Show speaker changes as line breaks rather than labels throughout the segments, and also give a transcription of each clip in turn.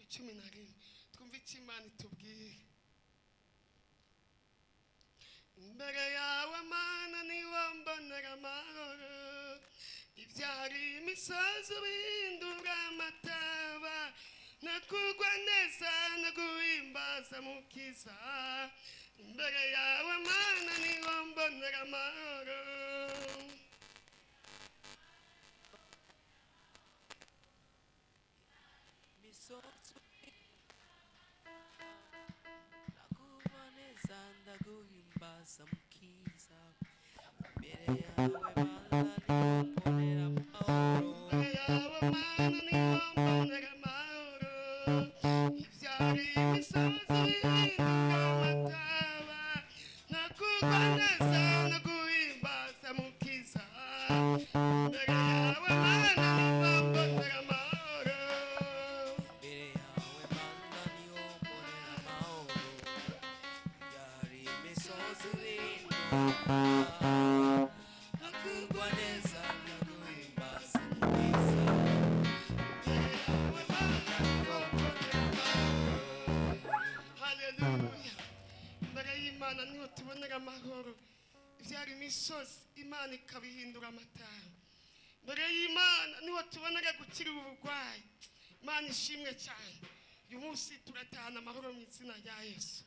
11. Twumve icyo Imana itubwiye. Imbere yawe Mana niho mbonera amahoro, ibyari imisozi bihindura amataba, nakugwa neza naguhimbaza mukiza. Imbere yawe Mana niho mbonera amahoro.
Nakugwa neza ndaguhimbaza mukiza. Imbere yawe Mana niho mbonera amahoro.
Imbere yawe Mana niho mbonera amahoro, ibyari imisozi bihindura amataba, nakugwa neza naguhimbaza mukiza. Imbere yawe Mana niho mbonera amahoro.
Imbere yawe Mana niho mbonera amahoro, ibyari imisozi bihindura amataba, nakugwa neza ndaguhimbaza mukiza.
Imbere yawe Mana niho mbonera amahoro. Haleluya. Imbere y'Imana niho tubonera amahoro, ibyari imisozi Imana ikabihindura amataba. Imbere y'Imana niho tubonera gukira uburwayi. Imana ishimwe cyane. Uyu munsi turatahana amahoro mu izina rya Yesu.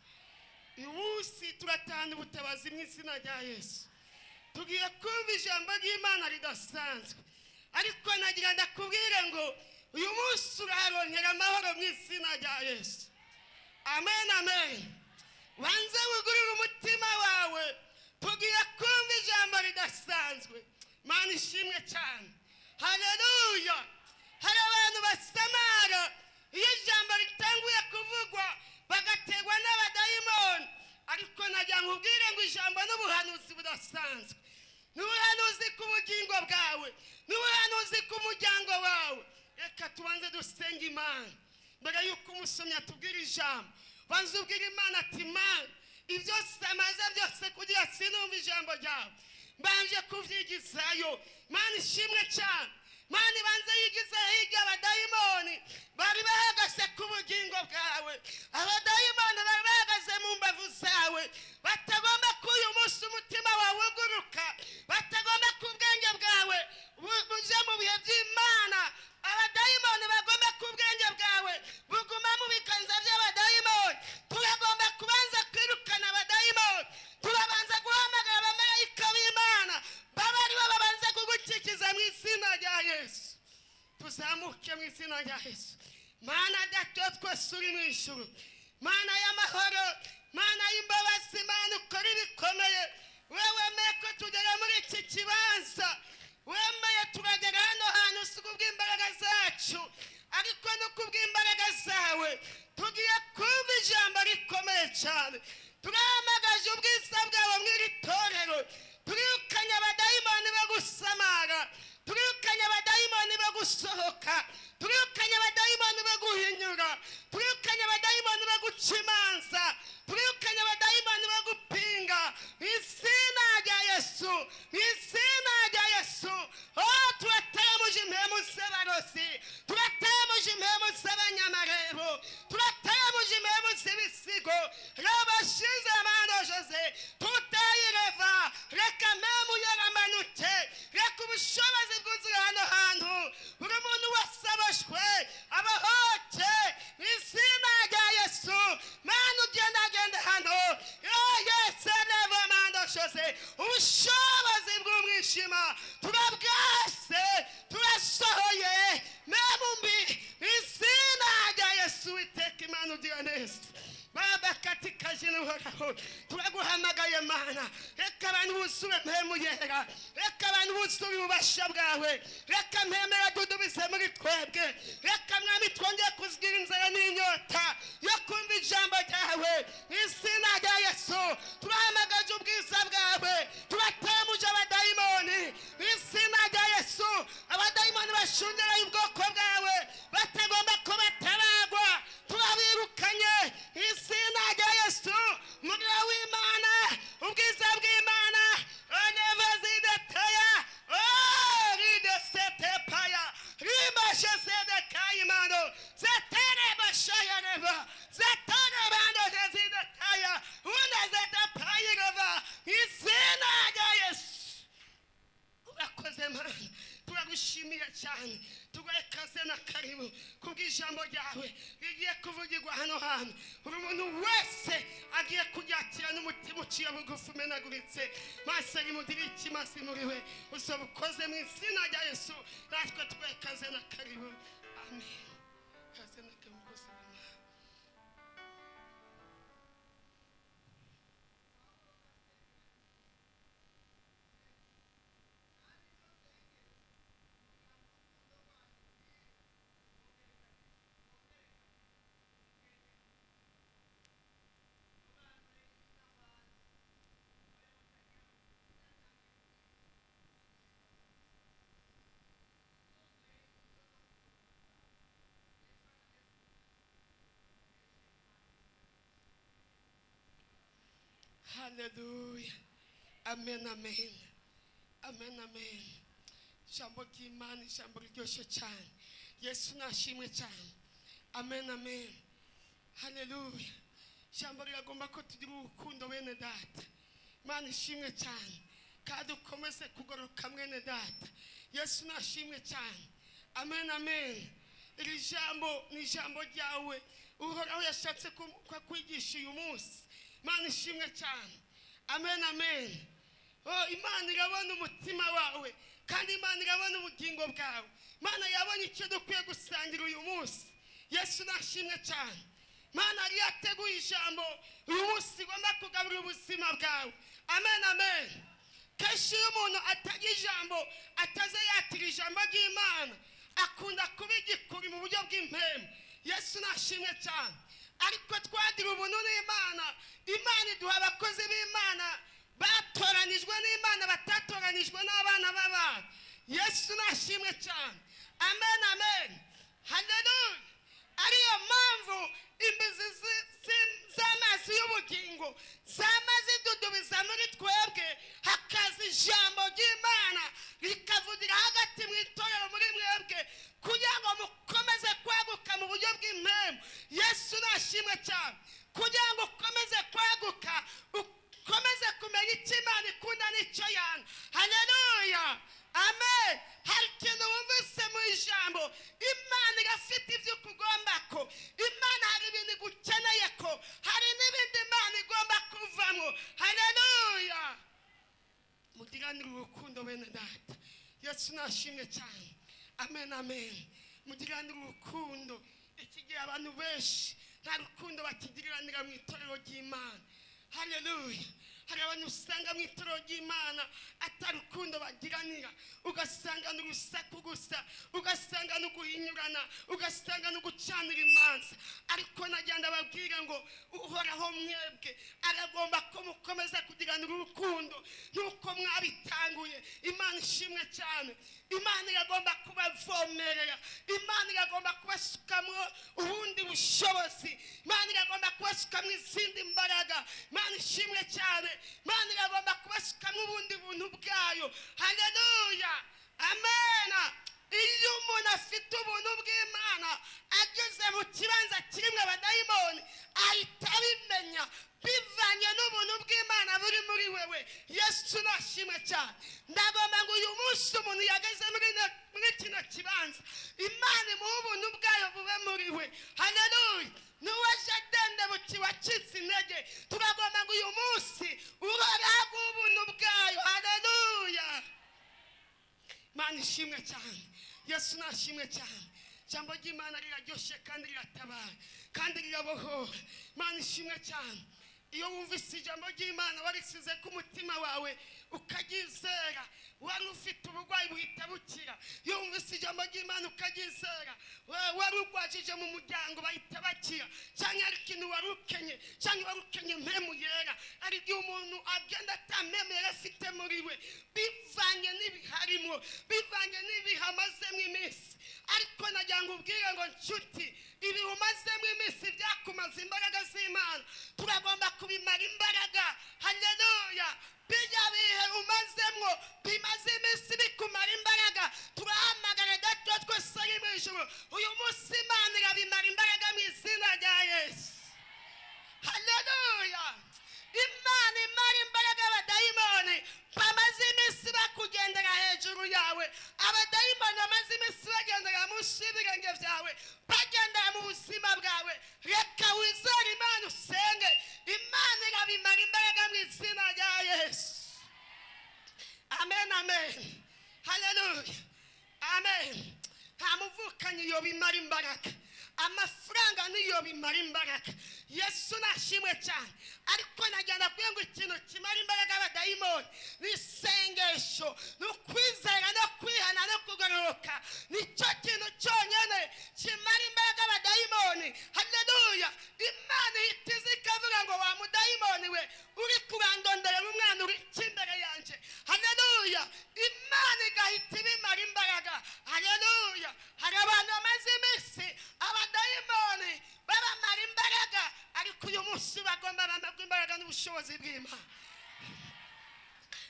Uyu munsi turatahana ubutabazi mu izina rya Yesu. Tugiye kumva ijambo ry'Imana ridasanzwe, ariko nagira ndakubwire ngo uyu munsi uraharonkera amahoro mu izina rya Yesu. Amen, amen. Banze wugurure umutima wawe, tugiye kumva ijambo ridasanzwe. Imana ishimwe cyane. Haleluya. Hari abantu basamara iyo ijambo ritanguye kuvugwa bagategwa n'abadayimoni, ariko nagira nkubwire ngo ijambo n'ubuhanuzi budasanzwe, n'ubuhanuzi ku bugingo bwawe, n'ubuhanuzi ku muryango wawe. Reka tubanze dusenge Imana mbere y'uko umusomyi atubwira ijambo. Banza ubwire Imana ati: Imana, ibyo samaza byose kugira sinumva ijambo ryawe, mbanje kubyigizayo. Imana ishimwe cyane. Imana ibanze yigize hirya abadayimoni bari bahagaze ku bugingo bwawe, abadayimoni bari bahagaze mu mbavu zawe, batagomba ko uyu munsi umutima wawe uguruka, batagomba ko ubwenge bwawe buje mu bihe by'Imana. Abadayimoni bagomba ko ubwenge bwawe buguma mu biganza by'abadayimoni. Turagomba kubanza kwirukana abadayimoni, turabanza guhamagara abamarayika b'Imana baba aribo babanza kugukikiza mu izina rya Yesu. Tuzamuke mu izina rya Yesu. Mana Data twese uri mu ijuru, Mana y'amahoro, Mana y'imbabazi, Mana ukora ibikomeye, wewe wemeye ko tugera muri iki kibanza, wemeye turagera hano hantu si kubw'imbaraga zacu, ariko no kubw'imbaraga zawe. Tugiye kumva ijambo rikomeye cyane. Turahamagaje ubwiza bwawe mu iri torero, turukanye abadayimoni bo gusamara, turukanye abadayimoni bo gusohoka, turukanye abadayimoni bo guhinyura, turukanye abadayimoni bo guca imanza, turukanye abadayimoni bo gupinga. Mu izina rya Yesu, mu izina rya Yesu. Oh, turatamuje impemu z'abarozi, turatamuje impemu z'abanyamarebo, turatamuje impemu z'ibisigo. Rabashize amano Jose, tutayireva. Reka mpemu yaramanuke, reka ubushobozi bwuzuye hano hantu. Buri muntu wese aboshwe abahoke mu izina rya Yesu. Mana ugendagende hano, Yesu reva mando Jose, ubushobozi bw'umwijima turabwase, turasohoye mpemu mbi mu izina rya Yesu. Witeka Imana ugira neza. Baba, katika jina uhoraho turaguhamagaye Mana. Reka abantu buzure mpemu yera, reka abantu buzure ububasha bwawe, reka mpemera dudubize muri twebwe, reka Mwami twongere kuzigira inzara n'inyota yo kumva ijambo ryawe mu izina rya Yesu. Turahamagaje ubwiza bwawe, turatamuje abadayimoni mu izina rya Yesu. Abadayimoni bashungereye ubwoko bwawe batagomba ko bataragwa, turabirukanye mu izina rya Yesu. Umuriro w'Imana, ubwiza bw'Imana, onevazidetaya, ridesetepaya, rimashesedekayimano, zeterebasha. Tuguhaye ikaze na karibu kubw'ijambo ryawe rigiye kuvugirwa hano hantu. Buri muntu wese agiye kuryakira n'umutima uciye bugufi umenaguritse, maso rimugire ikimasi muri we, usoba ukoze mu izina rya Yesu. Natwe tuguhaye ikaze na karibu. Amen. Kaze na karibu mukozi w'Imana. Haleluya. Amen, amen. Amen, amen. Ijambo ry'Imana, ijambo riryoshye cyane. Yesu nashimwe cyane. Amen, amen. Haleluya. Ijambo riragomba ko tugira urukundo bene data. Imana ishimwe cyane. Kandi ukomeze kugoroka mwene data. Yesu nashimwe cyane. Amen, amen. Iri jambo ni ijambo ryawe Uhoraho yashatse kwigisha uyu munsi. Imana ishimwe cyane. Amen, amen. Oh, Imana irabona umutima wawe, kandi Imana irabona ubugingo bwawe. Imana yabonye icyo dukwiye gusangira uyu munsi. Yesu nashimwe cyane. Imana yari yateguye ijambo uyu munsi igomba kugaburira ubuzima bwawe. Amen, amen. Kenshi iyo umuntu atagira ijambo, ataze yakira ijambo ry'Imana, akunda kuba igikuri mu buryo bw'impemu. Yesu nashimwe cyane. Ariko twagira ubuntu n'Imana. Imana iduha abakozi b'Imana batoranijwe n'Imana, batatoranijwe n'abana b'abantu. Yesu nashimwe cyane. Amen, amen. Haleluya. Ariyo mpamvu imbizi z'amazi y'ubugingo zama zidudubiza muri twebwe, hakaza ijambo ry'Imana rikavugira hagati mu itorero muri mwebwe, kugira ngo mukomeze kwaguka mu buryo bw'impemu. Yesu nashimwe cyane. Kugira ngo ukomeze kwaguka, ukomeze kumenya icyo Imana ikunda n'icyo yanga. Haleluya. Amen. Hari ikintu wumvise mu ijambo, Imana irafite ibyo ikugomba ko, Imana hari ibintu igukeneye ko, hari n'ibindi Imana igomba kuvamo. Haleluya. Mugiranire urukundo bene data. Yesu nashimwe cyane. Amen, amen. Mugiranire urukundo. Iki gihe abantu benshi nta rukundo bakigiriranira mu itorero ry'Imana. Haleluya. Hari abantu usanga mu itorero ry'Imana atarukundo bagiranira, ugasanga n'urusaku gusa, ugasanga n'uguhinyurana, ugasanga n'ugucanira imanza. Ariko nagenda babwira ngo Uhoraho mwebwe aragomba ko mukomeza kugirana urukundo nk'uko mwabitanguye. Imana ishimwe cyane. Imana iragomba kubavomerera. Imana iragomba kubasukamwo ubundi bushobozi. Imana iragomba kubasukamwo izindi mbaraga. Imana ishimwe cyane. Imana iragomba kubasukamwo ubundi buntu bwayo. Haleluya. Amen. Iyo umuntu afite ubuntu bw'Imana ageze mu kibanza kirimo abadayimoni, ahita abimenya bivanye n'ubuntu bw'Imana buri muri wewe. Yesu nashimwe cyane. Ndagomba ngo uyu munsi umuntu yageze muri kino kibanza, Imana imuhe ubuntu bwayo bube muri we. Haleluya. N'uwaje adendebukiwe wacitse intege, turagomba ngo uyu munsi uhoraho ubuntu bwayo. Haleluya. Imana ishimwe cyane. Yesu nashimwe cyane. Ijambo ry'Imana riraryoshye kandi riratabara kandi rirabohora. Imana ishimwe cyane. Iyo wumvise ijambo ry'Imana warisize ku mutima wawe ukaryizera, wari ufite uburwayi buhita bukira. Iyo wumvise ijambo ry'Imana ukaryizera, wari urwajije mu muryango bahita bakira. Cyangwa ari ikintu wari ukenye, cyangwa wari ukenye impemu yera. Hari igihe umuntu agenda ata mpemu yera afite muri we, bivanye n'ibiharimo, bivanye n'ibihe amazemo iminsi. Ariko nagira ngo ubwire ngo nshuti, ibihe umazemo iminsi byakumaze imbaraga z'Imana, turagomba kubimara imbaraga. Haleluya. Bijya bihe umazemo bimaze iminsi bikumara imbaraga, turahamagara Data twese ari mu ijuru. Uyu munsi Imana irabimara imbaraga mu izina rya Yesu. Haleluya. Imana imara imbaraga abadayimoni bamaze iminsi bakugendera hejuru yawe, abadayimoni bamaze iminsi bagendera Satani yobimara imbaraga, amafaranga niyo bimara imbaraga. Yesu nashimwe cyane. Ariko najyana kugira ngo ikintu kimara imbaraga abadayimoni ni isengesho, ni ukwizera no kwihana no kugororoka. Nicyo kintu cyonyine kimara imbaraga abadayimoni. Haleluya. Imana ihita iza ikavuga ngo wa mudayimoni we uri kurandonderera umwana uri imbere yanjye. Haleluya. Imana igahita ibimara imbaraga. Haleluya. Hari abantu bamaze iminsi abadayimoni babamara imbaraga, ariko uyu munsi bagomba bamagwa imbaraga n'ubushobozi bw'Imana.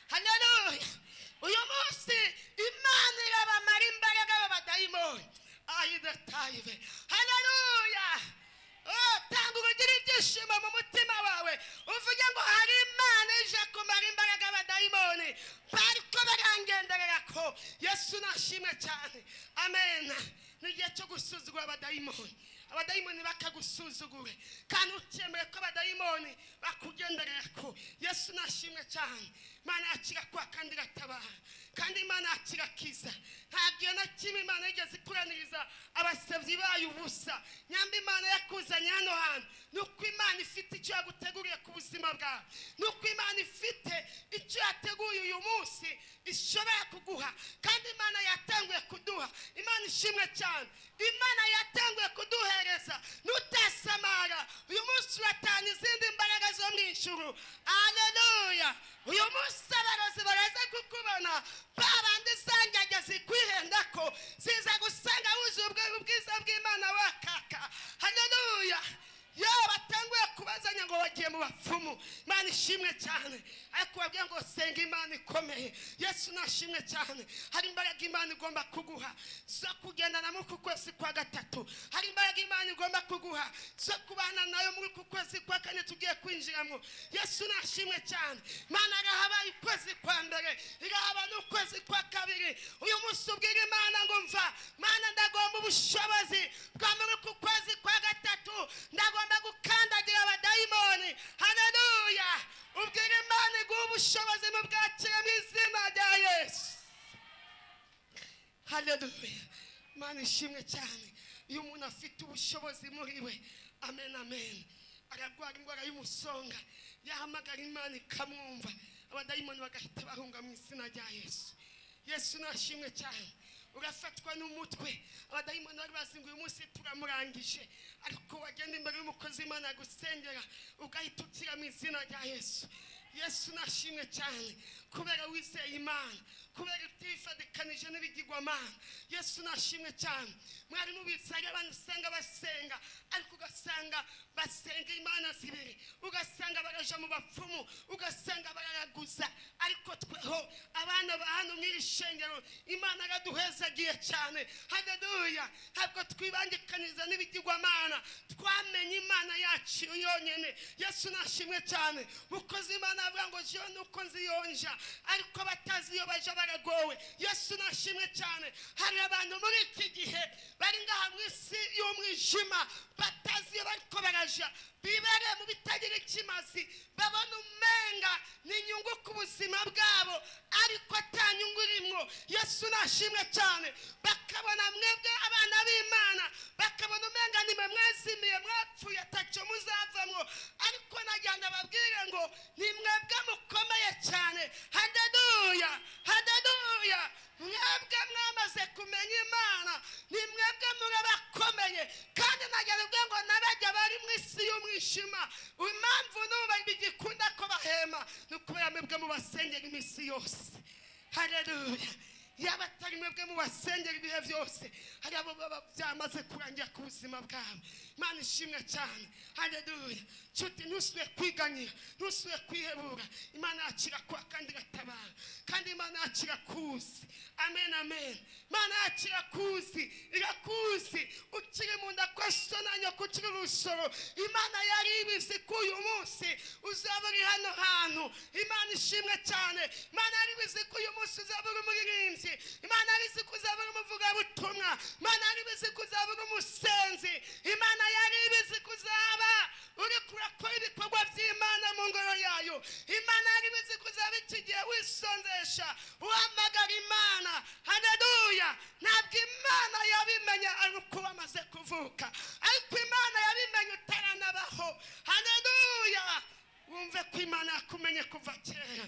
Haleluya. Uyu munsi Imana irabamara imbaraga b'abadayimoni. Ayidatayive. Haleluya. Oh, tanga ugira ibyishimo mu mutima wawe, uvuge ngo hari Imana ije kumara imbaraga abadayimoni bariko barangenderera ko. Yesu nashimwe cyane. Amen. Ni igihe cyo gusuzugura abadayimoni. Abadayimoni bakagusuzugure kandi ukemere ko abadayimoni bakugenderera ko. Yesu nashimwe cyane. Imana yakira kwa kandi igatabara, kandi Imana yakira kiza. Nta gihe na kimwe Imana yigeze ikuraniriza abasevyi bayo ubusa. Nyamba Imana yakuzanye hano hantu nuko Imana ifite icyo yaguteguriye ku buzima bwawe, nuko Imana ifite icyo yateguye uyu munsi ishobora kuguha, kandi Imana yatanguye kuduha. Imana ishimwe cyane. Imana yatanguye kuduhereza. Nutasamara uyu munsi uratanga izindi mbaraga zo mu ijuru. Haleluya. Uyu munsi abarozi baraza kukubona, babandi zangage zikwihenda ko ziza gusanga wuzuye ubwiza bw'Imana wakaka. Haleluya. Yo batanguye kubazanya ngo bagiye mu bapfumu. Imana ishimwe cyane. Ariko babwiye ngo senga Imana ikomeye. Yesu nashimwe cyane. Hari imbaraga Imana igomba kuguha zo kugendana muri uku kwezi kwa gatatu. Hari imbaraga Imana igomba kuguha zo kubana nayo muri uku kwezi kwa kane tugiye kwinjiramo. Yesu nashimwe cyane. Imana irahabaye ukwezi kwa mbere, irahaba n'ukwezi kwa kabiri. Uyu munsi ubwira Imana ngo mva Mana, ndagomba ubushobozi bwa muri uku kwezi kwa gatatu, ndagomba gukandagira abadayimoni. Haleluya. Ubwira Imana iguha ubushobozi mu bwakire mu izina rya Yesu. Haleluya. Imana ishimwe cyane. Iyo umuntu afite ubushobozi muri we, amen amen, ararwara indwara y'umusonga, yahamagara Imana ikamwumva, abadayimoni bagahita bahunga mu izina rya Yesu. Yesu nashimwe cyane. Urafatwa n'umutwe, abadayimoni bari bazi ngo uyu munsi turamurangije, ariko wagenda imbere y'umukozi Imana agusengera ugahita ukira mu izina rya Yesu. Yesu nashimwe cyane kubera wizeye Imana, kubera utifadikanije n'ibigirwamana. Yesu nashimwe cyane. Mwari mubizi hari abantu usanga basenga, ariko ugasanga basenga imana zibiri, ugasanga baraja mu bapfumu, ugasanga bararaguza. Ariko tweho abana ba hano mu iri shengero Imana yaraduhezagiye cyane. Haleluya. Ntabwo twibangikaniza n'ibigirwamana, twamenye Imana yacu yonyine. Yesu nashimwe cyane. Mukozi Imana avuga ngo jewe nuko nziyonja, ariko batazi iyo baja baragowe. Yesu nashimwe cyane. Hari abantu muri iki gihe bari ngaha mu isi y'umwijima batazi iyo bariko baraja, bibereye mu bitagira ikimazi, babona umenga ni inyungu ku buzima bwabo, ariko ata nyungu irimwo. Yesu nashimwe cyane. Bakabona mwebwe abana b'Imana, bakabona umenga nimwe mwazimiye, mwapfuye, atacyo muzavamwo. Ariko najyana babwire ngo ni mwebwe mukomeye cyane. Haleluya. Haleluya. Mwebwe mwamaze kumenya Imana, ni mwebwe murabakomeye. Kandi najyana ubwe ngo n'abajya bari mu isi y'umwijima, impamvu n'ubu bigikunda ko bahema ni ukubera mwebwe mubasengera iminsi yose. Haleluya. Yaba atari mwebwe mubasengera ibihe byose, hari abo baba byamaze kurangira ku buzima bwabo. Imana ishimwe cyane. Haleluya. Nshuti, ntusubire kwiganyira, ntusubire kwihebura. Imana yakira kwa kandi igatabara, kandi Imana yakira kuzi. Amen amen. Imana yakira kuzi, irakuzi ukiri mu nda kwa so na nyoko, ukiri urusoro. Imana yari ibizi ko uyu munsi uzaba uri hano hantu. Imana ishimwe cyane. Imana yari ibizi ko uyu munsi uzaba uri umuririmbyi. Imana yari izi ko uzaba uri umuvugabutumwa. Imana yari ibizi ko uzaba uri umusenzi. Imana yari ibizi ko uzaba uri kurakora ibikorwa by'Imana mu ngoro yayo. Imana yari ibizi ko uzaba iki gihe wisonzesha uhamagara Imana. Haleluya. Ntabwo Imana yabimenya ari uko wamaze kuvuka, ariko Imana yabimenye utaranabaho. Haleluya! Wumve ko Imana yakumenye kuva kera.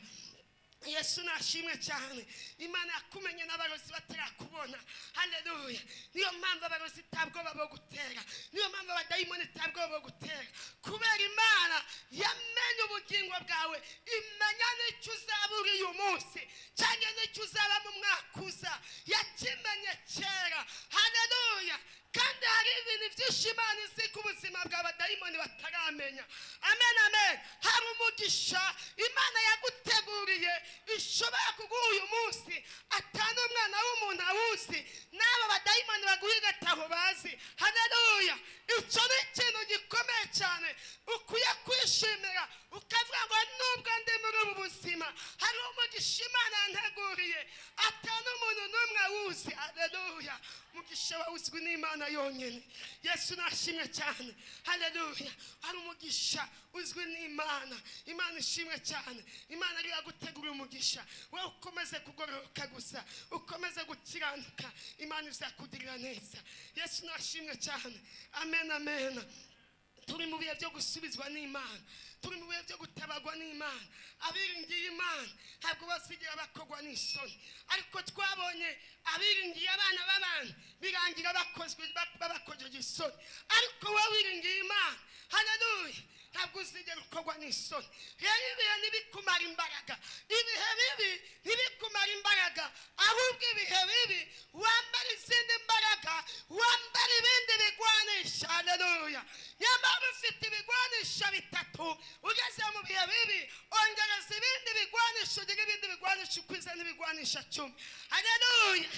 Yesu nashimwe cyane. Imana yakumenye n'abarozi batarakubona. Haleluya! Niyo mpamvu abarozi tabwoba bo gutera, niyo mpamvu abadayimoni tabwoba bo gutera, kubera Imana yamenye ubugingo bwawe, imenya n'icyo uzaba uri uyu munsi cyangwa n'icyo uzaba mu mwaka uza, yakimenye kera. Haleluya! Kandi hari ibintu byinshi Imana izi ku buzima bw'abadayimoni bataramenya. Amen, amen. Hari umugisha Imana yaguteguriye ishobora kuguha uyu munsi atana umwana w'umuntu awuzi, n'aba badayimoni baguhiga ataho bazi. Haleluya! Icyo ni ikintu gikomeye cyane ukwiye kwishimira, ukavuga ngo nubwo ndi muri ubu buzima hari umugisha Imana yanteguriye atana umuntu n'umwe awuzi. Haleluya! Umugisha wawuzwi n'Imana yonyine. Yesu nashimwe cyane. Haleluya! Hari umugisha uzwi n'Imana. Imana ishimwe cyane. Imana ariyo yaguteguriye umugisha, wowe ukomeze kugororoka gusa, ukomeze gukiranuka, Imana izakugirira neza. Yesu nashimwe cyane. Amen, amen. Turi mu bihe byo gusubizwa n'Imana, turi mu bihe byo gutabagwa n'Imana. Abiringiye Imana ntabwo bazigera bakogwa n'isoni, ariko twabonye abiringiye abana b'abantu birangira bakozwe babakojeje isoni, ariko wowe wiringiye Imana, haleluya, ntabwo uzigera ukogwa n'isoni. Rero ibihe ntibikumara imbaraga, ibihe bibi ntibikumara imbaraga, ahubwo ibihe bibi wambara izindi mbaraga, wambara ibindi bigwanisha. Haleluya! Nyamara ufite ibigwanisha bitatu, ugeze mu bihe bibi ongereza ibindi bigwanisha, ugire ibindi bigwanisha ukwize n'ibigwanisha 10. Haleluya!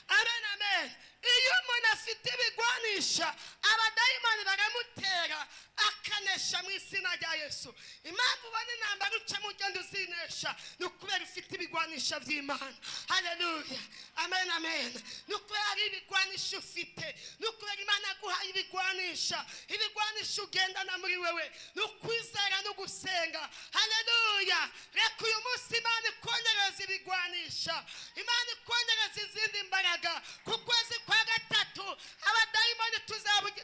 Amen, amen. Iyo umuntu afite ibigwanisha abadayimoni baramutera akanesha mu izina rya Yesu. Impamvu ubona intambara ucamo ugenda uzinesha ni ukubera ufite ibigwanisha by'Imana. Haleluya! Amen, amen. Ni ukubera ari ibigwanisha ufite, ni ukubera Imana yaguhaye ibigwanisha, ibigwanisha ugendana muri wewe ni ukwizera no gusenga. Haleluya! Reka uyu munsi Imana ikongereza ibigwanisha, Imana ikongereza izindi mbaraga. Ku kwezi kwa gatatu abadayimoni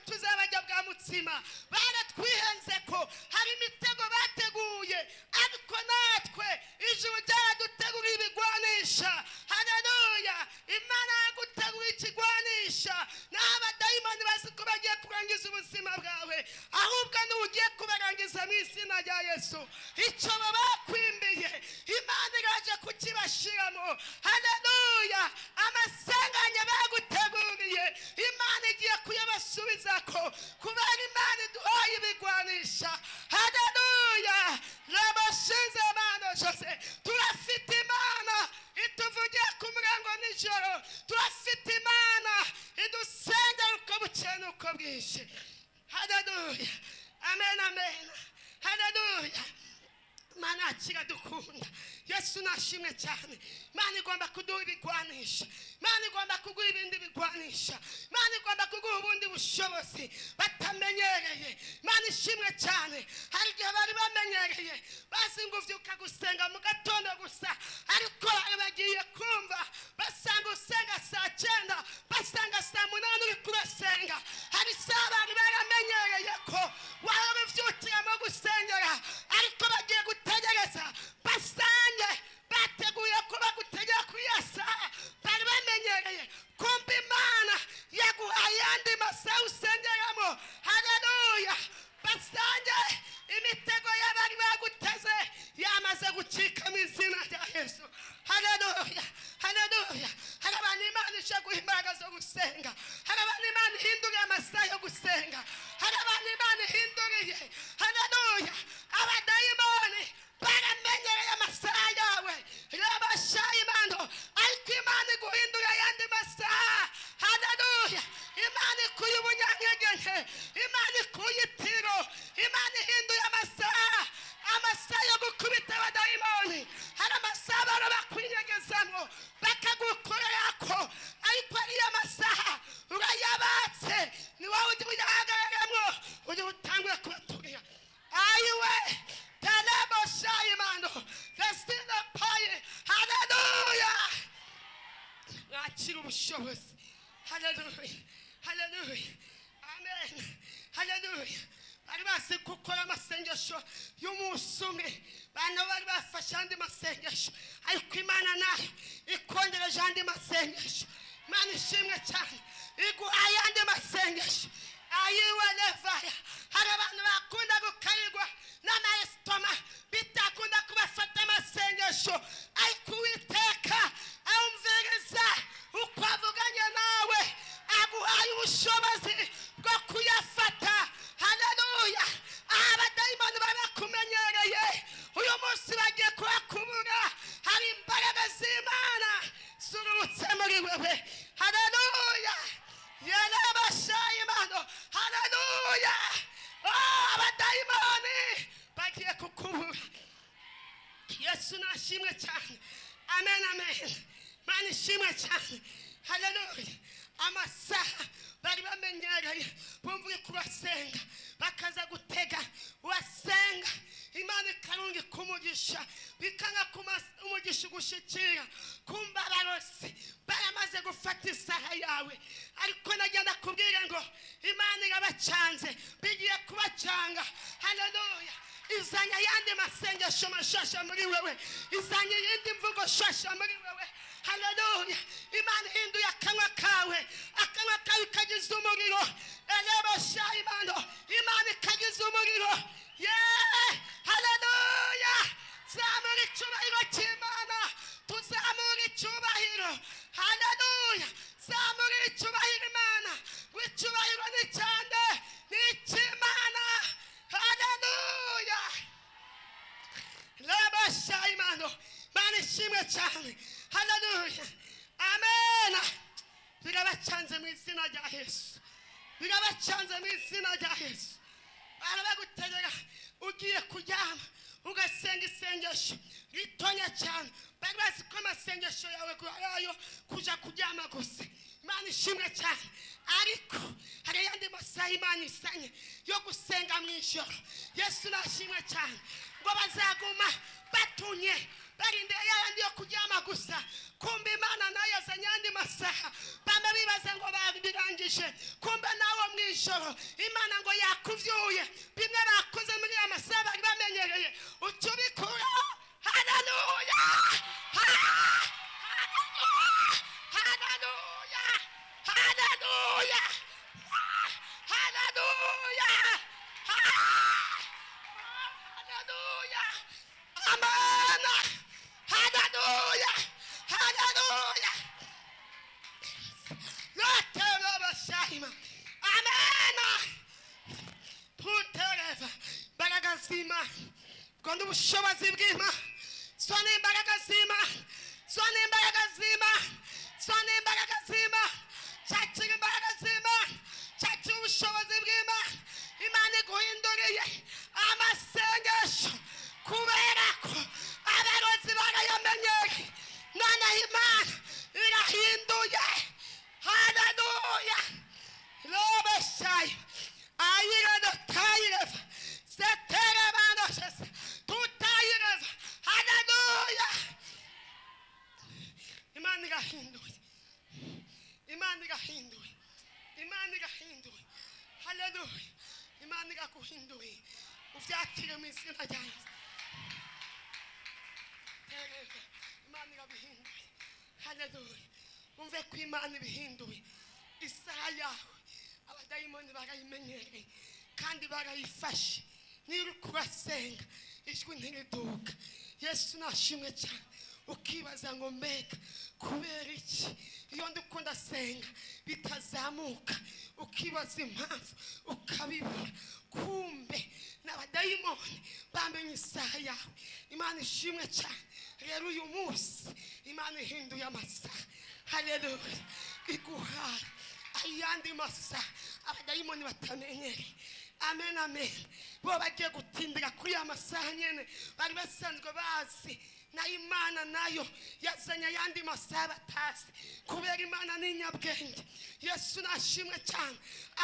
tuzabajya bwa mutsima. Baratwihenze ko hari imitego bateguye, ariko natwe ijuru ryaraduteguriye ibigwanisha. Haleluya! Imana yaguteguriye ikigwanisha, n'abadayimoni bazi ko bagiye kurangiza ubuzima bwawe, ahubwo n'ugiye kubarangiza mu izina rya Yesu. Icyo bakwimbiye Imana iraje kukibashiramo. Haleluya! Amasenganya baguteguriye Imana igiye kuyabasubiza ko kubera Imana iduhaye ibigwanisha. Haleluya! Rabashinze Imana Jose, turafite Imana ituvugiye ku murango nijoro, turafite Imana idusengera uko bukeye n'uko bwije. Haleluya! Amen, amen. Haleluya! Imana kiradukunda. Yesu nashimwe cyane. Imana igomba kuduha ibigwanisha, Imana igomba kuguha ibindi bigwanisha, Imana igomba kuguha ubundi bushobozi batamenyereye. Imana ishimwe cyane. Hari igihe bari bamenyereye bazi ngo uvyuka gusenga mu gatondo gusa, ariko bari bagiye kumva basanga usenga saa 9, basanga saa 8 uri kurasenga. Hari isaha bari baramenyereye ko wahora uvyukiramo gusengera, ariko bagiye gutegereza basange bateguye ko bagutegera kuri ya saha bari bamenyereye. Kumva Imana yaguhaye andi masaha usengeramo. Haleluya! Basange imitego y'abari baguteze yamaze gucika mu izina rya Yesu. Haleluya! Haleluya! Hari abantu Imana ije guha imbaraga zo gusenga, hari abantu Imana ihinduriye amasaha yo gusenga, hari abantu Imana ihinduriye. Haleluya! Abadayimoni baramenyereye amasaha yawe, rabashaye Imana, ariko Imana iguhindura ayandi masaha. Haleluya! Imana ikuye ubunyantege nke, Imana ikuye itiro, Imana ihinduye amasaha, amasaha yo gukubita abadayimoni. Hari amasaha baba bakwinyegezamo bakagukorera ko, ariko ariyo masaha urayabatse, ni wowe ujya uyahagararamo, ujya utangura kubaturira. Ayiwe! Talebo shayimano, Festina paye. Haleluya! Mwakira ubushobozi. Haleluya! Haleluya! Dukora amasengesho y'umunsi umwe, bana bari bafashe andi masengesho, ariko Imana nayo ikongereje andi masengesho. Imana ishimwe cyane, iguhaye andi masengesho. Ayiwe levaya. Hari abantu bakunda gukarirwa n'amayesitoma, bitakunda kubafata amasengesho, ariko Uwiteka awumviriza uko avuganye nawe, aguhaye ubushobozi bwo kuyafata. Haleluya. Abadayimoni barakumenyereye, uyu munsi bagiye kuhakubura. Hari imbaraga z'Imana zururutse muri wewe. Haleluya. Yarabashayimano. Haleluya. Abadayimoni bagiye kukubura. Yesu nashimwe cyane. Amen, amen. Imana ishimwe cyane. Haleluya. Amasaha bari bamenyereye, bumvuye kubasenga bakaza gutega, wasenga Imana ikarunga kumugisha, bikanga umugisha gushikira. Kumba abarosi baramaze gufata isaha yawe, ariko nagenda kubwira ngo Imana irabacanze, bigiye kubacanga. Haleluya. Izanye ayandi masengesho mashasha muri wewe, izanye iyindi mvugo shasha muri wewe. Haleluya. Imana ihinduye akanwa kawe, akanwa kawe kagize umuriro. Elebasha Imana, Imana ikagize umuriro. Yeah, haleluya. Zamura icyubahiro cy'Imana, tuzamura icyubahiro. Haleluya. Zamura icyubahiro Imana, icyubahiro ni cyane, ni icy'Imana. Haleluya. Lebasha Imana, Imana ishimwe cyane. Haleluya. Amen. Birabacanze mu izina rya Yesu. Birabacanze mu izina rya Yesu. Barabagutegera ugiye kuryama ugasenga isengesho ritonya cyane, bari bazi ko amasengesho yawe ayo kuja kuryama gusa. Imana ishimwe cyane, ariko hari ayandi masaha Imana isanye yo gusenga mu ijoro. Yesu nashimwe cyane, ngo bazaguma batunye barindira yayandi yo kuryama gusa. Kumbe Imana nayo yazanye andi masaha, bamwe bibaza ngo babirangije, kumbe nawe mu ijoro Imana ngo yakuvyuye. Bimwe bakoze muri aya masaha bari bamenyereye, uca ubikura. Haleluya. Haleluya. Haleluya. Haleluya. Haleluya. Amen. Haleluya. Haleluya. Amen. Tutereva imbaraga z'Imana, ubwo ubushobozi bw'Imana, sona imbaraga z'Imana, sona imbaraga z'Imana, sona imbaraga z'Imana, cyakira imbaraga z'Imana, cyakira ubushobozi bw'Imana. Imana iguhinduriye amasengesho, kubera ko abarozi barayamenyereye, noneho Imana irahinduye. Haleluya. Lobeshayo ayirano tayireva seterebano tutayireva. Haleluya. Imana irahinduye, Imana irahinduye, Imana irahinduye. Haleluya. Imana iraguhinduye, uvyakire mu izina rya Yesu. Imana irabihinduye. Haleluya. Umve ko Imana ibihinduye. Isaha yawe abadayimoni barayimenyereye kandi barayifashe. Niba uri kubasenga ijwi ntiriduka. Yesu nashimwe cyane. Ukibaza ngo mbega kubera iki iyo ndikunda senga bitazamuka, ukibaza impamvu ukabibura. Kumbe n'abadayimoni bamenye isaha yawe. Imana ishimwe cyane. Rero uyu munsi Imana ihinduye amasaha. Haleluya. Iguhaye ayandi masaha abadayimoni batamenyereye. Amen, amen. Bo bagiye gutindira kuri ya masaha nyene bari basanzwe bazi, na Imana nayo yazanye ayandi masaha batazi, kubera Imana ni inyabwenge. Yesu nashimwe cyane.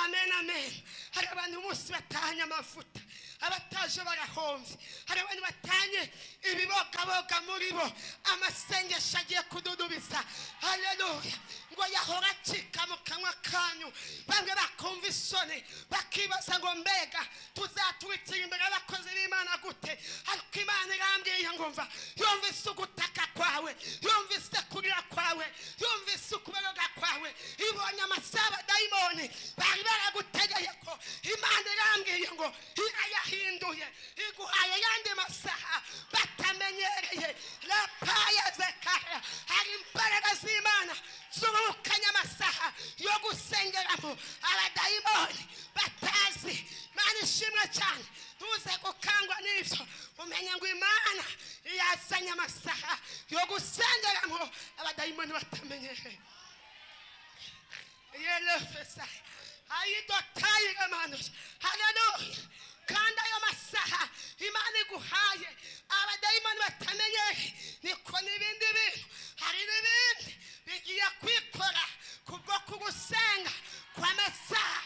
Amen, amen. Hari abantu umunsi batahanye amavuta, Abataje barahombye. Hari abantu batanye ibibogaboga muri bo, amasengesho agiye kududubiza. Haleluya. Ngo yahora acika mu kanwa kanyu, bamwe bakumva isoni bakibaza ngo mbega tuzatwikira imbere y'abakozi b'Imana gute? Ariko Imana irambwiye ngo mva, yumvise ugutaka kwawe, yumvise kurira kwawe, yumvise ukuboroga kwawe, ibonye amasaha abadayimoni bari baragutegeye ko Imana irambwiye ngo irayahinduye, iguhaye yandi masaha batamenyereye. Rapaya zekaya, hari imbaraga z'Imana zurukanya amasaha yo gusengeramo abadayimoni batazi. Imana ishimwe cyane. Ntuze gukangwa n'ibyo, umenye ngo Imana yazanye amasaha yo gusengeramo abadayimoni batamenyereye. Yelefesa ayidotayiramano. Haleluya. Kandi ayo masaha Imana iguhaye abadayimoni batamenyereye, niko n'ibindi bintu, hari n'ibindi bigiye kwikora kubwo kugusenga kw'amasaha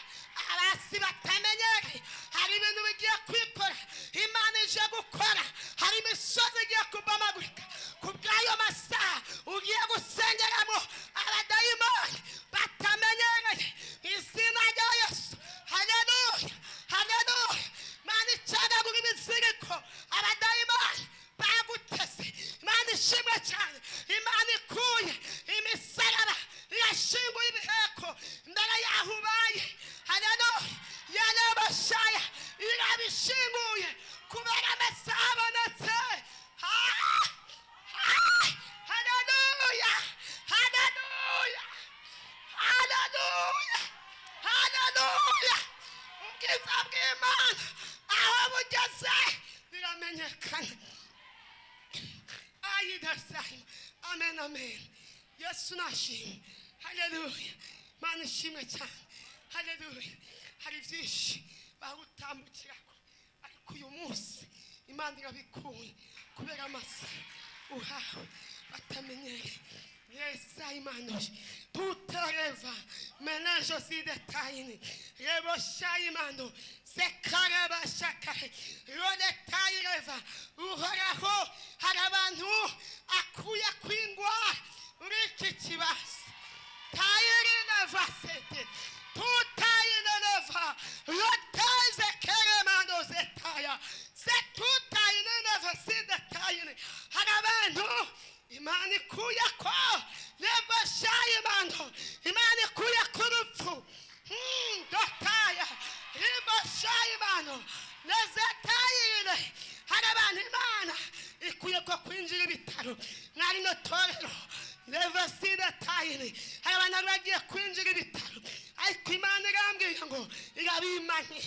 abasi batamenyereye. Hari ibintu bigiye kwikora, Imana ije gukora. Hari imisozi igiye kubomagurika kubw'ayo masaha ugiye gusengeramo abadayimoni batamenyereye. Izina rya Yesu. Haleluya, haleluya. Imana icagagura ibiziriko abadayimoni baguteze. Imana ishimwe cyane. Imana ikuye imisaraba, irashinguye ibiheko imbere y'aho ubaye. Haleluya. Yarabashaya, irabishinguye kubera amasaha abonetse. Haleluya, haleluya, haleluya, haleluya. Ubwiza bw'Imana aho bugeze biramenyekana. Ayidasahima. Amen, amen. Yesu nashimwe. Haleluya. Imana ishimwe cyane. Haleluya. Hari byinshi bagutambukirako, ariko uyu munsi Imana irabikuye kubera amasaha uhawe batamenyereye. Yesa Imana tutareva menajo sidetaini rebo shayimando sekaraba shakahe rodetaireva. Uhoraho hari abantu akuye kwingwa muri iki kibazo. Tayirina vasete tutayineva roteze keremando zetaya setutayineva sidetayini. Hari abantu Imana ikuye ko rebashayimando, Imana ikuye ku rupfu. Dotaya rebashayimando nezetayine. Hari abantu Imana ikuye ko kwinjira ibitaro mwari no torero revasidetayine. Hari abantu bagiye kwinjira ibitaro, ariko Imana irambwira ngo irabimanye,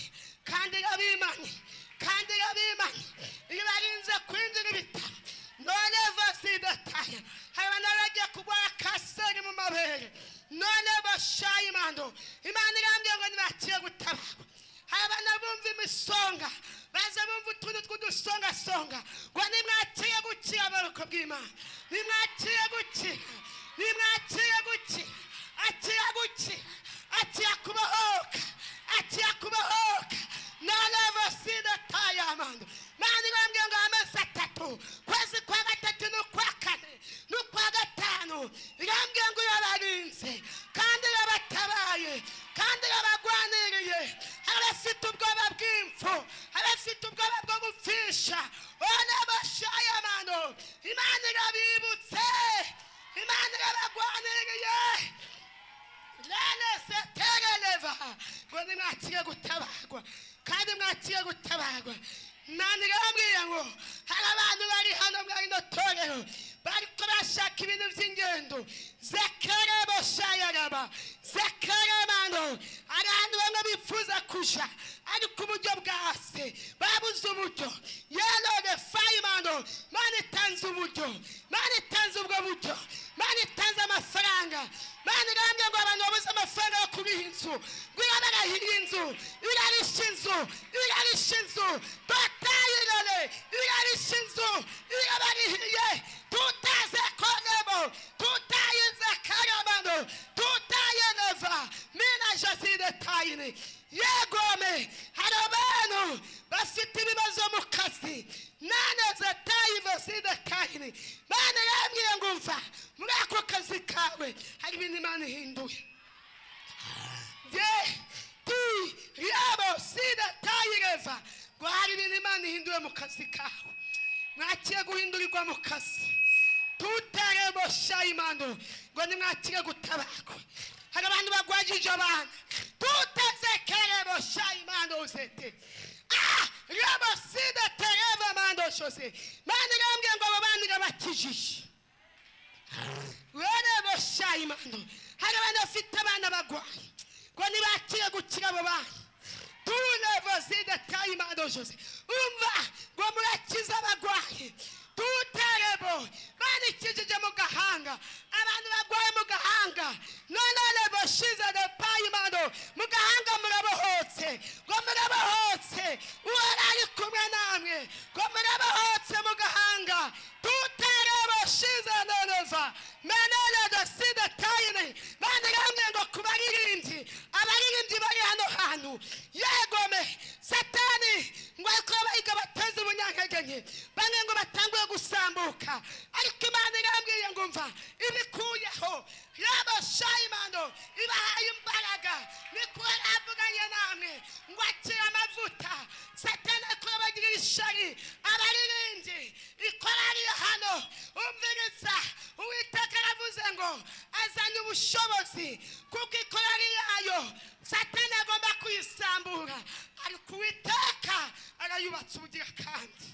kandi irabimanye, kandi irabimanye, irabarinze kwinjira ibitaro. None vasidetaya. Hari abantu bagiye kurwara kanseri mu mabere. None bashayimando, Imana irambwira ngo ntibakire gutabarwa. Hari abantu bumva imisonga, baza bumva utuntu tw'udusongasonga, ngo nimwakire gukira amaboko bw'Imana, nimwakire gukira, nimwakire gukira, akira gukira, akira kubohoka, akira kubohoka. None vasidetaya mando. Imana irambwira ngo amezi atatu, kwezi kwa gatatu n'ukwa kane n'ukwa gatanu, irambwira ngo irabarinze kandi irabatabaye kandi irabagwaniriye. Hari abafite ubwoba bw'impfu, hari abafite ubwoba bwo gupfisha, onabashayamano, Imana irabibutse, Imana irabagwaniriye. Lene setereleva ngo nimwakire gutabarwa, kandi mwakire gutabarwa. Imana irambwira ngo hari abantu bari hano muri rino torero bariko bashaka ibintu by'ingendo. Zekereboshayaraba zekeremano. Hari abantu bamwe bifuza kuja, ariko uburyo bwase babuze uburyo. Yelode fayimano. Imana itanze uburyo, Imana itanze ubwo buryo, Imana itanze amafaranga. Imana irambwira ngo abantu babuze amafaranga yo kuriha inzu, ngo irabarahiye inzu, irarisha inzu, irarisha inzu, dotayirore, irarisha inzu, irabarihiye. Tutaze konebo, tutayize karabano, tutayeneva, mina jasidetayini. Yegome, hari abantu bari Bafite ibibazo mu kazi nane zatayiva kayini. Mana yambwiye ngo mva muri ako kazi kawe hari ibintu Imana ihinduye. Ye ti yabo sida tayireva ngo hari ibintu Imana ihinduye mu kazi kawe. Mwakiye guhindurirwa mu kazi. Tutarebo shayimando ngo nimwakire gutabakwa. Hari abantu bagwajije abana. Tutazekerebo shayimando uzete. Ah, rabo sida tereva mando shose. Mana yambwiye ngo abo bana bakijije. Rabo shayimando. Hari abantu bafite abana bagwaye ngo nibakire gukira abo bana. Tulevo sida tayimando shose. Umva ngo murakiza abagwaye. Tutarebo banikijije mu gahanga. Abantu bagwaye mu gahanga none rebo shize de payimando mu gahanga murabohotse ngo murabohotse. Uwari ari kumwe namwe ngo murabohotse mu gahanga. Tutarebo shize nonova menele de sida tayine. Bandi ramwe ngo kubaririmbyi abaririmbyi bari hano hantu yegome satani ngo ariko bayiga bateze ubunyankegenye bamwe ngo batanguye gusambuka. Ariko Imana irambwiye ngo mva ibikuyeho yaba shayimando ibahaye imbaraga. Niko avuganye namwe ngo akira amavuta. Satani akora bagira ishari abaririmbyi ikorari hano. Umviriza Uwiteka aravuze ngo azanye ubushobozi kuko ikorari yayo satani agomba kuyisambura. Ariko Uwiteka arayubatse ubugira kandi.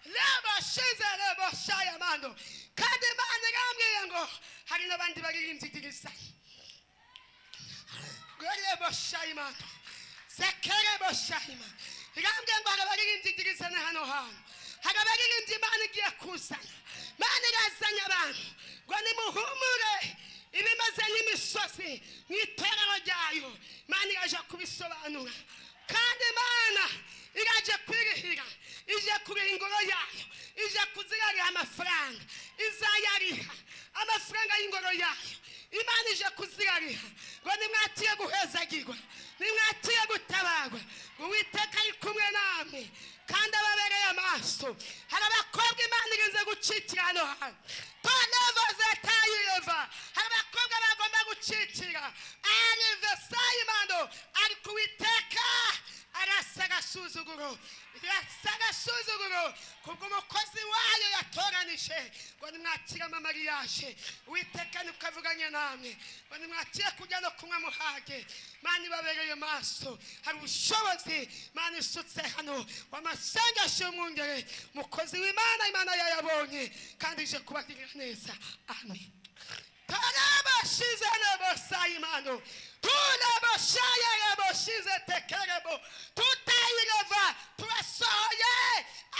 Lebo shize lebo shayamando. Kandi Imana irambwiye ngo hari n'abandi baririmbyi igiriza. Lebo shayimando. Sekerebo shayimando. Irambwiye ngo hari abaririmbyi igiriza hano hantu. Hari abaririmbyi Imana igiye kuzana. Imana irazanye abantu ngo nimuhumure ibimaze n'imisozi mu itorero ryayo. Imana iraje kubisobanura. Kandi Imana iraje kwirihira, ije kuriha ingoro yayo, ije kuzirariha amafaranga, izayariha amafaranga y'ingoro yayo. Imana ije kuzirariha ngo nimwatiye guhezagirwa, nimwatiye gutabarwa, ngo Uwiteka ari kumwe namwe kandi ababereye amaso. Hari abakobwa Imana irinze gucikira hano hantu. Tonevo zetayireva. Hari abakobwa bagomba gucikira arive sayimando. Ariko Uwiteka arasa agasuzuguro, arasa agasuzuguro kubw'umukozi wayo yatoranije ngo nimwakire amamariyaje. Uwiteka niko avuganye namwe ngo nimwakire kurya no kunywa muhage. Imana ibabereye maso. Hari ubushobozi Imana isutse hano w'amasengesho y'umwungere mukozi w'Imana. Imana yayabonye kandi ije kubagirira neza. Amen. Tarabashize nebo sayimando. Tulabashaya leboshize tekerebo. Tutayireva turasohoye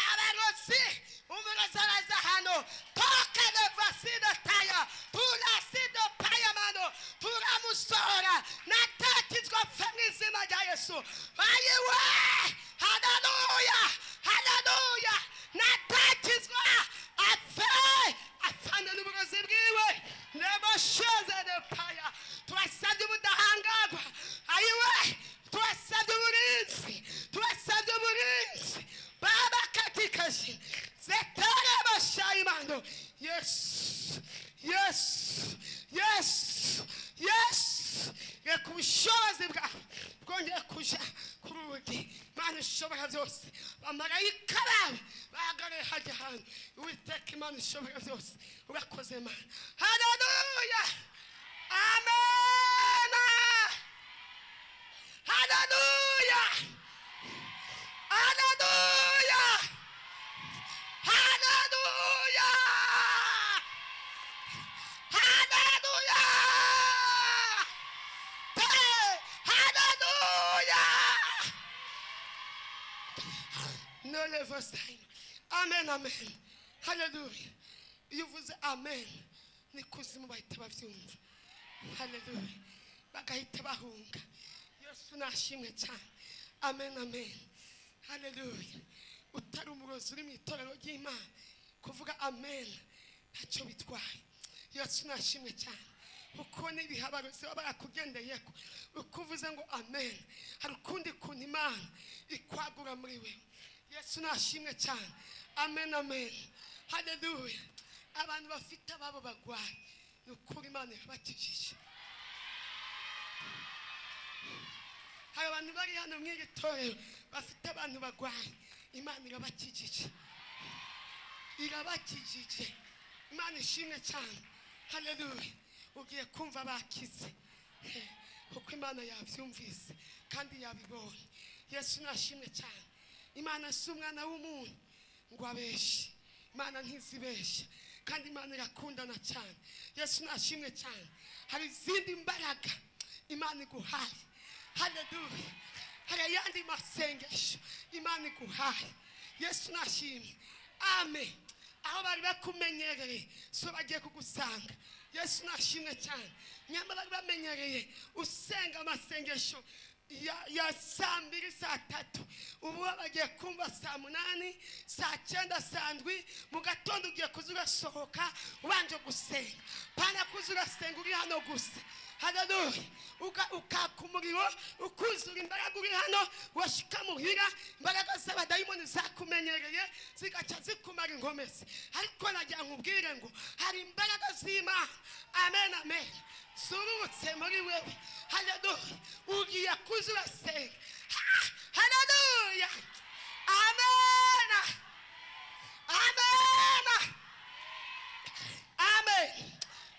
abarozi umurozi hano. Tokeleva sida taya turasido payamando turamusohora natakizwa pfe mu izina rya Yesu. Ayiwe haleluya haleluya natakizwa apfe apfana n'uburozi bwiwe neboshize de paya. Turasabye ubudahangarwa. Ayiwe turasabye uburinzi, turasabye uburinzi baba katikashi zetere bashayimando. Yes yes yes yes. Reka ubushobozi bwawe bwongeye kuja ku rugi. Imana ishobora byose, abamarayika bawe bahagarare hajya hantu. Uwiteka Imana ishobora byose, urakoze Mana. Haleluya amen. Haleluya haleluya haleluya haleluya haleluya. Nole Amen amen. Haleluya. Iyo uvuze amen ni kuzimu bahita bavyumva. Haleluya. Bagahita bahunga. Yesu nashimwe cyane. Amen amen. Haleluya. Utari umurozi uri mu itorero ry'Imana kuvuga amen ntacyo bitwaye. Yesu nashimwe cyane. Uko n'ibihabarozi baba barakugendeyeko, uko uvuze ngo amen, hari ukundi kuntu Imana ikwagura muri wewe. Yesu nashimwe cyane. Amen, amen. Haleluya. Abantu bafite ababo bagwaye, ni ukuri Imana irabakijije. Hari abantu bari hano mw'iri torero bafite abantu bagwaye, Imana irabakijije, irabakijije. Imana ishimwe cyane. Haleluya. Ugiye kumva bakize, kuko Imana yabyumvise kandi yabibonye. Yesu nashimwe cyane. Imana si umwana w'umuntu ngo abeshe, Imana ntizibeshe, kandi Imana irakundana cyane. Yesu nashimwe cyane. Hari izindi mbaraga Imana iguhaye. Haleluya. Hari ayandi masengesho Imana iguhaye. Yesu nashimwe. Amen. Aho bari bakumenyereye so bagiye kugusanga. Yesu nashimwe cyane. Nyamara bari bamenyereye usenga amasengesho ya saa 2, saa 3, ubu bagiye kumva saa 8, saa 9, saa 7 mu gatondo. Ugiye kuza urasohoka ubanje gusenga, pana kuza urasenga uri hano gusa. Haleluya. Ukaka umuriro, ukuzura imbaraga uri hano, washika muhira imbaraga z'abadayimoni zakumenyereye zigaca zikumara inkomezi. Ariko nagira nkubwire ngo hari imbaraga z'Imana, amen, amen, zurutse muri wewe. Haleluya. Ugiye kuza urasenga. Haleluya. Amen, amen, amen.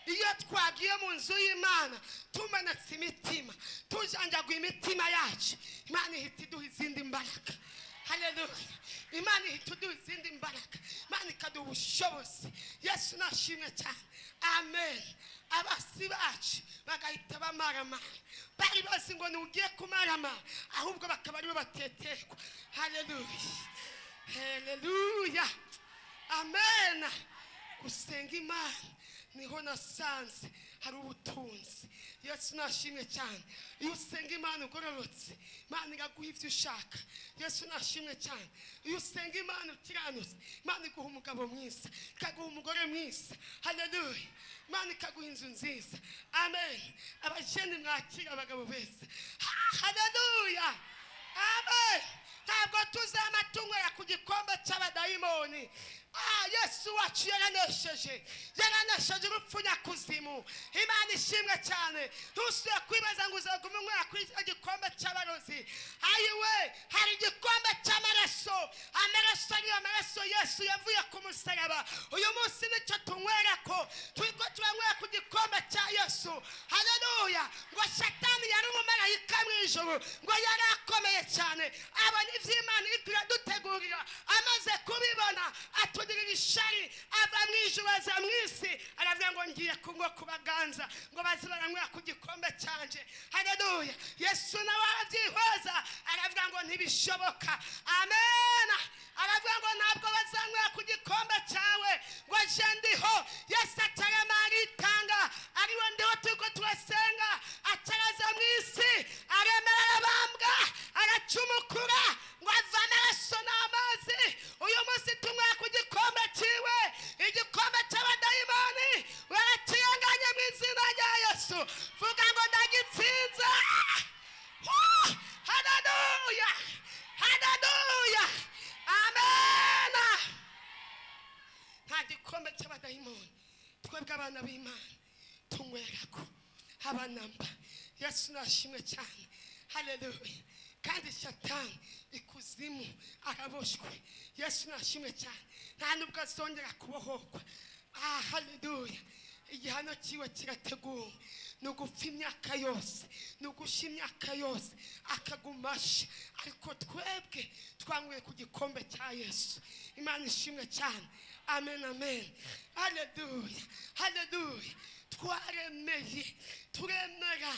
Iyo twagiye mu nzu y'Imana tumanitse imitima, tujanjaguye imitima yacu, Imana ihita iduha izindi mbaraga. Haleluya. Imana ihita iduha izindi mbaraga, Imana ikaduha ubushobozi. Yesu nashimwe cyane. Amen. Abasi bacu bagahita bamaramara, bari bazi ngo ntugiye kumaramara, ahubwo bakaba aribo bateterwa. Haleluya, haleluya, amen. Gusenga Imana niho nasanze hari ubutunzi. Yesu nashimwe cyane. Iyo usenga Imana ugororotse, Imana iraguha ibyo ushaka. Yesu nashimwe cyane. Iyo usenga Imana ukiranutse, Imana iguha umugabo mwiza, ikaguha umugore mwiza. Haleluya. Imana ikaguha inzu nziza. Amen. Abajene mwakira abagabo beza. Haleluya. Amen. Ntabwo tuzamatunywera ku gikombe cy'abadayimoni. Yesu wacu yaranesheje, yaranesheje urupfu nyakuzimu. Imana ishimwe cyane. Ntusubire kwibaza ngo uzaguma unywera kuri icyo gikombe cy'abarozi. Ayiwe, hari igikombe cy'amaraso. Amaraso ariyo amaraso Yesu yavuye ku musaraba. Uyu munsi nicyo tunywera ko turiko turanywera ku gikombe cya Yesu. Haleluya. Ngo Satani yari umumarayika mu ijuru, ngo yari akomeye cyane, abona ivy'Imana iriko iradutegurira, amaze kubibona atugirira ishari, ava mu ijuru aza mu isi, aravuga ngo ngiye kunywa ku baganza, ngo baze baranywera ku gikombe cyanje. Haleluya. Yesu nawe arabyihweza, aravuga ngo ntibishoboka. Amen. Aravuga ngo ntabwo bazanywera ku gikombe cyawe, ngo je ndiho. Yesu atarama aritanga, ariwe ndiho turiko turasenga, ataraza mu isi, aremera arabambwa, aracumukura, ngo ava amaraso n'amazi. Uyu munsi tunywera ku gikombe cyiwe, igikombe cy'abadayimoni barakiyanganye mu izina rya Yesu. Vuga ngo ndagitsinze. Haleluya, haleluya, amen. Nta gikombe cy'abadayimoni twebwe abana b'Imana tunywerako abanamba. Yesu nashimwe cyane. Haleluya. Kandi Satani ikuzimu araboshwe. Yesu nashimwe cyane. Nta nubwo azongera kubohokwa. Haleluya. Igihano cyiwe kirateguwe, ni ugupfa imyaka yose, ni ugusha imyaka yose, akagumasha. Ariko twebwe twanyweye ku gikombe cya Yesu. Imana ishimwe cyane. Amen, amen. Haleluya, haleluya. Twaremeye Turemera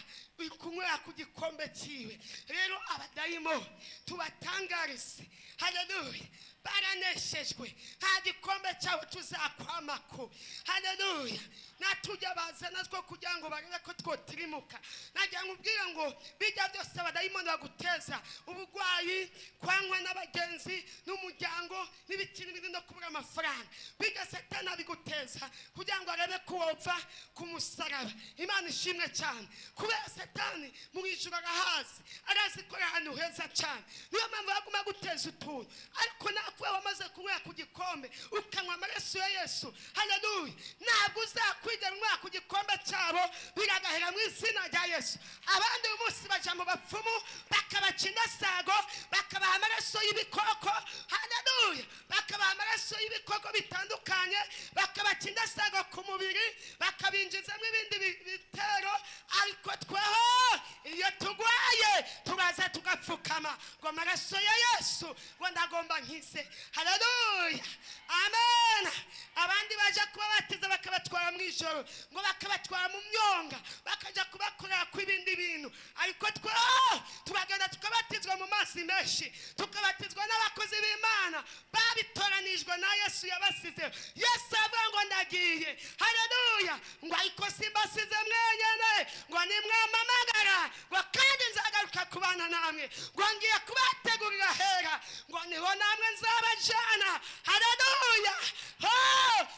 kunywera ku gikombe cyiwe. Rero abadayimoni tubatangarize, haleluya, baraneshejwe, nta gikombe cyabo tuzakwamako. Haleluya. Natujya bazana two kugira ngo barebe ko twotirimuka. Nagira ngo ubwire ngo bijya byose abadayimoni baguteza ubugwayi, kwangwa n'abagenzi n'umuryango n'ibiki n'ibindi no kubura amafaranga, bijya Satani abiguteza kugira ngo arebe ko wopfa ku musaraba. Imana ishimwe cyane, kubera Satani mu ijuru arahazi, arazi ko ari ahantu heza cyane, niyo mpamvu baguma guteza utuntu. Ariko nakuwe wamaze kunywera ku gikombe ukanywa amaraso ya Yesu, haleluya, ntabwo uzakwigera unywera ku gikombe cyabo, biragahera mu izina rya Yesu. Abandi uyu munsi baja mu bapfumu bakabaca indasago, bakabaha amaraso y'ibikoko, haleluya, bakabaha amaraso y'ibikoko bitandukanye, bakabaca indasago ku mubiri, bakabinjizamo ibindi bitero. Ariko tweho iyo tugwaye turaza tugapfukama ngo amaraso ya Yesu ngo ndagomba nkize. Haleluya, amen. Abandi baje kubabatiza bakabatwara mu ijoro, ngo bakabatwara mu myonga, bakaja kubakorera ku ibindi bintu. Ariko tweho turagenda tukabatizwa mu mazi menshi, tukabatizwa n'abakozi b'Imana babitoranijwe na Yesu yabasize. Yesu avuga ngo ndagiye, haleluya, ngo ariko simbasize mwenyene, ngo nimwamamagara, ngo kandi nzagaruka kubana namwe, ngo ngiye kubategurira hera, ngo niho namwe nzabajana. Haleluya.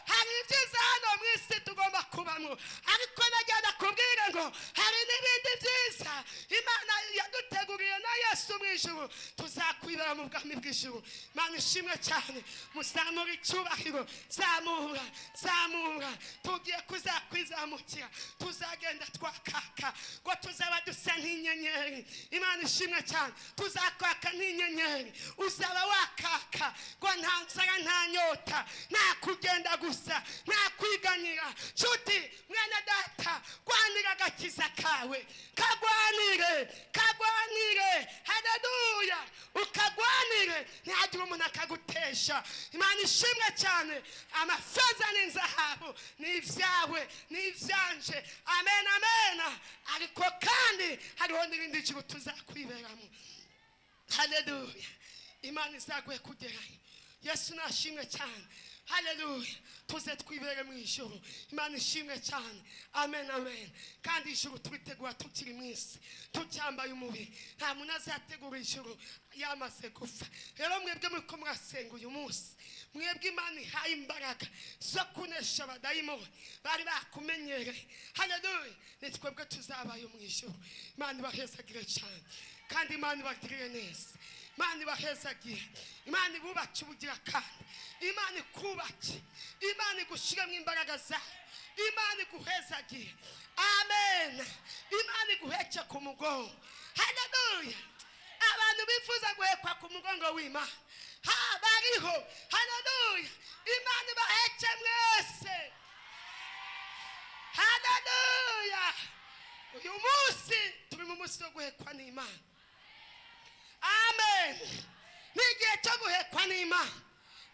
Hari ibyiza hano mu isi tugomba kubamo, ariko nagenda kubwira ngo hari n'ibindi byiza Imana yaduteguriye na Yesu mu ijuru, tuzakwibera mu bwami bw'ijuru. Imana ishimwe cyane. Muzamura icyubahiro, zamura, zamura, tugiye kuzakwizamukira, tuzagenda twakaka, ngo tuzaba dusa nk'inyenyeri. Imana ishimwe cyane, tuzakwaka nk'inyenyeri, uzaba wakaka, ngo nta nzara, nta nyota, nta kugenda gusa, nta kwiganyira. Nshuti mwene data, gwanira agakiza kawe, kagwanire, kagwanire, haleluya, ukagwanire, ntihagire umuntu akagutesha. Imana ishimwe cyane. Amafeza n'inzahabu ni ibyawe, ni ibyanje. Amen, amen. Ariko kandi hariho n'irindi juru tuzakwiberamo. Haleluya. Imana izaguhe kugerayo. Yesu nashimwe cyane. Haleluya. Tuze twibere mu ijuru. Imana ishimwe cyane. Amen, amen. Kandi ijuru turitegura tukiri mu isi, tucyambaye umubiri. Nta muntu azategura ijuru yamaze gupfa. Rero mwebwe muriko murasenga uyu munsi, mwebwe Imana ihaye imbaraga zo kunesha abadayimoni bari bakumenyereye. Haleluya. Ni twebwe tuzabayo mu ijuru. Imana ibahezagire cyane, kandi Imana ibagirire neza. Imana ibahezagire, Imana ibubake ubugira kandi Imana ikubake, Imana igushyiremo imbaraga zayo, Imana iguhezagire. Amen. Imana iguheke ku mugongo. Haleluya. Abantu bifuza guhekwa ku mugongo w'Imana bariho. Haleluya. Imana ibaheke mwese. Haleluya. Uyu munsi turi mu munsi wo guhekwa n'Imana. Amen. Ni igihe cyo guhekwa n'Imana.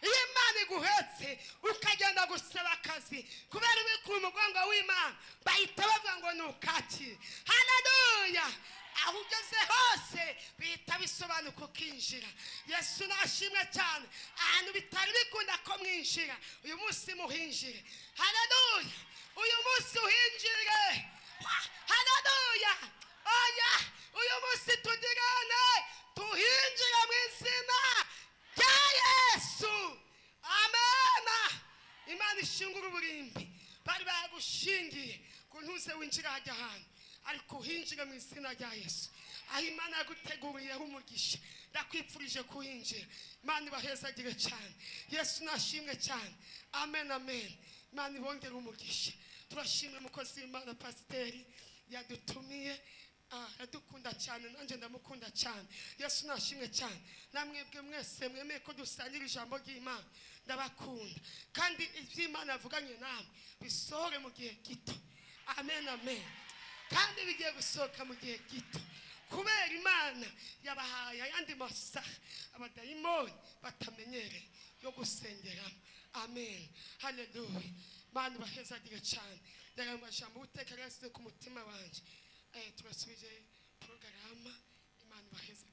Iyo Imana iguhetse ukagenda gusaba akazi kubera ubikuye umugongo w'Imana, bahita bavuga ngo ni ukakire. Haleluya. Aho ugeze hose bihita bisobanuka ukinjira. Yesu nashimwe cyane. Ahantu bitari bikunda ko mwinjira, uyu munsi muhinjire. Haleluya. Uyu munsi uhinjire. Haleluya. Oya, uyu munsi tugirane, tuhinjire mu izina rya Yesu. Amen. Imana ishingura uburimbi bari bagushingiye ngo ntuze winjira hajya ahantu, ariko uhinjire mu izina rya Yesu. Aho Imana yaguteguriye umugisha, ndakwipfurije kuhinjira. Imana ibahezagire cyane. Yesu nashimwe cyane. Amen, amen. Imana ibongere umugisha. Turashimye umukozi w'Imana pasiteri yadutumiye. Aradukunda cyane, nanjye ndamukunda cyane. Yesu nashimwe cyane. Namwebwe mwese mwemeye ko dusangira ijambo ry'Imana, ndabakunda. Kandi iby'Imana yavuganye namwe bisohore mu gihe gito. Amen, amen. Kandi bigiye gusohoka mu gihe gito, kubera Imana yabahaye ayandi masaha abadayimoni batamenyereye. yo gusengeramo. Amen, haleluya. Mana bahezagire cyane. Ndaga amajambo Uwiteka yasize ku mutima wanjye. Turasubije porogaramu. Imana ibahezagire.